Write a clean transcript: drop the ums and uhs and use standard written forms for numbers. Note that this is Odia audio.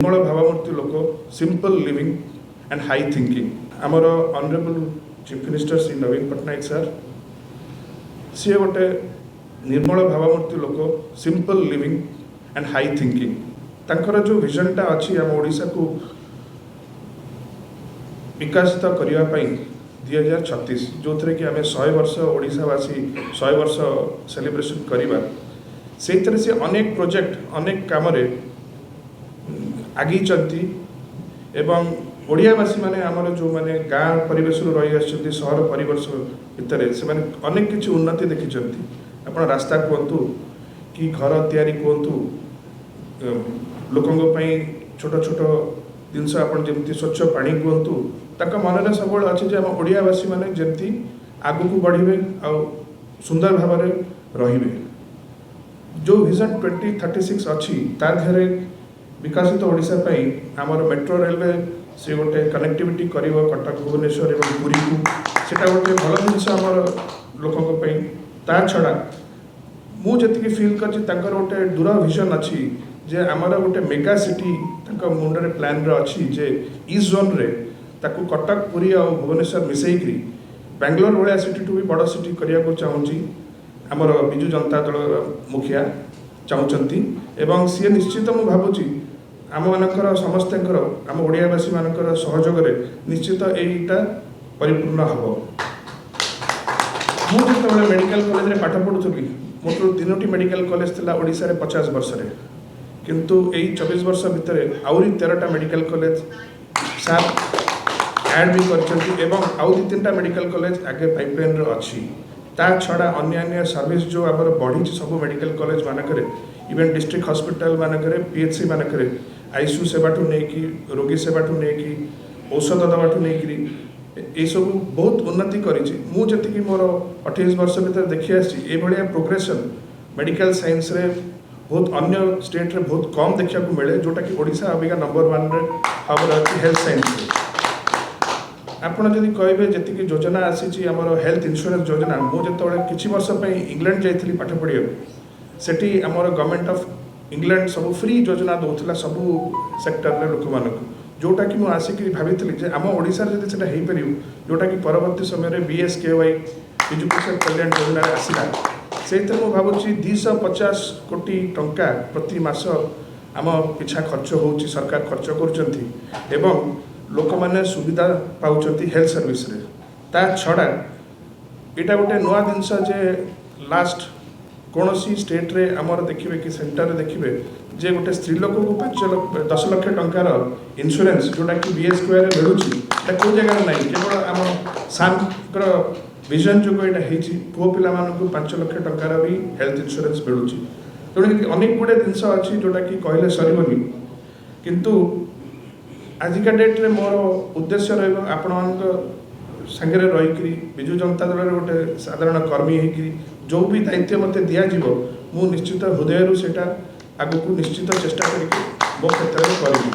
ନିର୍ମଳ ଭାବମୂର୍ତ୍ତି ଲୋକ, simple living and high thinking। ଆମର ଅନରେବଲ୍ ଚିଫ୍ ମିନିଷ୍ଟର ଶ୍ରୀ ନବୀନ ପଟ୍ଟନାୟକ ସାର୍, ସିଏ ଗୋଟେ ନିର୍ମଳ ଭାବମୂର୍ତ୍ତି ଲୋକ, simple living and high thinking। ତାଙ୍କର ଯେଉଁ ଭିଜନଟା ଅଛି ଆମ ଓଡ଼ିଶାକୁ ବିକଶିତ କରିବା ପାଇଁ 2036, ଯେଉଁଥିରେ କି ଆମେ 100 ବର୍ଷ, ଓଡ଼ିଶାବାସୀ 100 ବର୍ଷ ସେଲିବ୍ରେସନ୍ କରିବା, ସେଇଥିରେ ସେ ଅନେକ ପ୍ରୋଜେକ୍ଟ, ଅନେକ କାମରେ ଆଗେଇଛନ୍ତି। ଏବଂ ଓଡ଼ିଆବାସୀମାନେ ଆମର ଯେଉଁମାନେ ଗାଁ ପରିବେଶରୁ ରହି ଆସିଛନ୍ତି ସହର ପରିବେଶ ଭିତରେ, ସେମାନେ ଅନେକ କିଛି ଉନ୍ନତି ଦେଖିଛନ୍ତି। ଆପଣ ରାସ୍ତା କୁହନ୍ତୁ କି ଘର ତିଆରି କୁହନ୍ତୁ, ଲୋକଙ୍କ ପାଇଁ ଛୋଟ ଛୋଟ ଜିନିଷ, ଆପଣ ଯେମିତି ସ୍ୱଚ୍ଛ ପାଣି କୁହନ୍ତୁ, ତାଙ୍କ ମନରେ ସବୁବେଳେ ଅଛି ଯେ ଆମ ଓଡ଼ିଆବାସୀମାନେ ଯେମିତି ଆଗକୁ ବଢ଼ିବେ ଆଉ ସୁନ୍ଦର ଭାବରେ ରହିବେ। ଯେଉଁ ଭିଜନ୍ 2036 ଅଛି, ତା ଦେହରେ ବିକଶିତ ଓଡ଼ିଶା ପାଇଁ ଆମର ମେଟ୍ରୋ ରେଲୱେ, ସେ ଗୋଟେ କନେକ୍ଟିଭିଟି କରିବ କଟକ, ଭୁବନେଶ୍ୱର ଏବଂ ପୁରୀକୁ। ସେଇଟା ଗୋଟେ ଭଲ ଜିନିଷ ଆମର ଲୋକଙ୍କ ପାଇଁ। ତା ଛଡ଼ା ମୁଁ ଯେତିକି ଫିଲ୍ କରିଛି, ତାଙ୍କର ଗୋଟେ ଦୂର ଭିଜନ୍ ଅଛି ଯେ ଆମର ଗୋଟେ ମେଗା ସିଟି ତାଙ୍କ ମୁଣ୍ଡରେ ପ୍ଲାନ୍ରେ ଅଛି ଯେ ଇଷ୍ଟ ଜୋନ୍ରେ ତାକୁ କଟକ, ପୁରୀ ଆଉ ଭୁବନେଶ୍ୱର ମିଶେଇକିରି ବାଙ୍ଗାଲୋର ଭଳିଆ ସିଟିଠୁ ବି ବଡ଼ ସିଟି କରିବାକୁ ଚାହୁଁଛି ଆମର ବିଜୁ ଜନତା ଦଳର ମୁଖିଆ ଚାହୁଁଛନ୍ତି। ଏବଂ ସିଏ ନିଶ୍ଚିତ, ମୁଁ ଭାବୁଛି, ଆମମାନଙ୍କର ସମସ୍ତଙ୍କର, ଆମ ଓଡ଼ିଆବାସୀମାନଙ୍କର ସହଯୋଗରେ ନିଶ୍ଚିତ ଏଇଟା ପରିପୂର୍ଣ୍ଣ ହେବ। ମୁଁ ଯେତେବେଳେ ମେଡ଼ିକାଲ କଲେଜରେ ପାଠ ପଢ଼ୁଥିଲି, ମୋଟରୁ ତିନୋଟି ମେଡ଼ିକାଲ କଲେଜ ଥିଲା ଓଡ଼ିଶାରେ 50 ବର୍ଷରେ। କିନ୍ତୁ ଏଇ 24 ବର୍ଷ ଭିତରେ ଆହୁରି 13ଟା ମେଡ଼ିକାଲ କଲେଜ ସାର୍ ଆଡ଼୍ ବି କରିଛନ୍ତି ଏବଂ ଆଉ ଦୁଇ ତିନିଟା ମେଡ଼ିକାଲ କଲେଜ ଆଗେ ପାଇପଲାଇନ୍ରେ ଅଛି। ତା ଛଡ଼ା ଅନ୍ୟାନ୍ୟ ସର୍ଭିସ୍ ଯେଉଁ ଆମର ବଢ଼ିଛି ସବୁ ମେଡ଼ିକାଲ କଲେଜ ମାନଙ୍କରେ, ଇଭେନ୍ ଡିଷ୍ଟ୍ରିକ୍ଟ ହସ୍ପିଟାଲ ମାନଙ୍କରେ, ପିଏଚସି ମାନଙ୍କରେ, ଆଇସିୟୁ ସେବାଠୁ ନେଇକି, ରୋଗୀ ସେବାଠୁ ନେଇକି, ଔଷଧ ଦେବାଠୁ ନେଇକିରି, ଏଇସବୁ ବହୁତ ଉନ୍ନତି କରିଛି। ମୁଁ ଯେତିକି ମୋର 28 ବର୍ଷ ଭିତରେ ଦେଖି ଆସିଛି, ଏଇଭଳିଆ ପ୍ରୋଗ୍ରେସନ୍ ମେଡ଼ିକାଲ ସାଇନ୍ସରେ ବହୁତ ଅନ୍ୟ ଷ୍ଟେଟ୍ରେ ବହୁତ କମ୍ ଦେଖିବାକୁ ମିଳେ, ଯେଉଁଟାକି ଓଡ଼ିଶା ଅବିକା ନମ୍ବର ୱାନ୍ରେ ଭାବରେ ଅଛି ହେଲ୍ଥ ସାଇନ୍ସରେ। ଆପଣ ଯଦି କହିବେ, ଯେତିକି ଯୋଜନା ଆସିଛି, ଆମର ହେଲ୍ଥ ଇନ୍ସୁରାନ୍ସ ଯୋଜନା, ମୁଁ ଯେତେବେଳେ କିଛି ବର୍ଷ ପାଇଁ ଇଂଲଣ୍ଡ ଯାଇଥିଲି ପାଠ ପଢ଼ିବାକୁ, ସେଠି ଆମର ଗଭର୍ଣ୍ଣମେଣ୍ଟ ଅଫ୍ ଇଂଲଣ୍ଡ ସବୁ ଫ୍ରି ଯୋଜନା ଦେଉଥିଲା ସବୁ ସେକ୍ଟରରେ ଲୋକମାନଙ୍କୁ, ଯେଉଁଟାକି ମୁଁ ଆସିକି ଭାବିଥିଲି ଯେ ଆମ ଓଡ଼ିଶାରେ ଯଦି ସେଇଟା ହେଇପାରିବ, ଯେଉଁଟାକି ପରବର୍ତ୍ତୀ ସମୟରେ ବିଏସ୍କେୱାଇ, ବିଜୁ କୃଷକ କଲ୍ୟାଣ ଯୋଜନାରେ ଆସିଲା। ସେଇଥିରେ ମୁଁ ଭାବୁଛି 250 କୋଟି ଟଙ୍କା ପ୍ରତି ମାସ ଆମ ପିଛା ଖର୍ଚ୍ଚ ହେଉଛି, ସରକାର ଖର୍ଚ୍ଚ କରୁଛନ୍ତି ଏବଂ ଲୋକମାନେ ସୁବିଧା ପାଉଛନ୍ତି ହେଲ୍ଥ ସର୍ଭିସରେ। ତା ଛଡ଼ା ଏଇଟା ଗୋଟେ ନୂଆ ଜିନିଷ ଯେ ଲାଷ୍ଟ କୌଣସି ଷ୍ଟେଟ୍ରେ ଆମର ଦେଖିବେ କି ସେଣ୍ଟରରେ ଦେଖିବେ ଯେ ଗୋଟେ ସ୍ତ୍ରୀ ଲୋକକୁ 5 ଲକ୍ଷ, 10 ଲକ୍ଷ ଟଙ୍କାର ଇନ୍ସୁରାନ୍ସ ଯେଉଁଟାକି ବିଏସ୍କେୱାଇରେ ମିଳୁଛି, ଏଇଟା କେଉଁ ଜାଗାରେ ନାହିଁ। କେବଳ ଆମ ସାର୍ଙ୍କର ଭିଜନ୍ ଯୋଗୁଁ ଏଇଟା ହେଇଛି। ପୁଅ ପିଲାମାନଙ୍କୁ 5 ଲକ୍ଷ ଟଙ୍କାର ବି ହେଲ୍ଥ ଇନ୍ସୁରାନ୍ସ ମିଳୁଛି। ତେଣୁ ଅନେକ ଗୁଡ଼ିଏ ଜିନିଷ ଅଛି ଯେଉଁଟାକି କହିଲେ ସରିବନି। କିନ୍ତୁ ଆଜିକା ଡେଟ୍ରେ ମୋର ଉଦ୍ଦେଶ୍ୟ ରହିବ ଆପଣମାନଙ୍କ ସାଙ୍ଗରେ ରହିକିରି, ବିଜୁ ଜନତା ଦଳର ଗୋଟେ ସାଧାରଣ କର୍ମୀ ହେଇକିରି, ଯେଉଁ ବି ଦାୟିତ୍ୱ ମୋତେ ଦିଆଯିବ, ମୁଁ ନିଶ୍ଚିତ ହୃଦୟରୁ ସେଇଟା ଆଗକୁ ନିଶ୍ଚିତ ଚେଷ୍ଟା କରିକି ମୋ କ୍ଷେତ୍ରରେ କରିବି।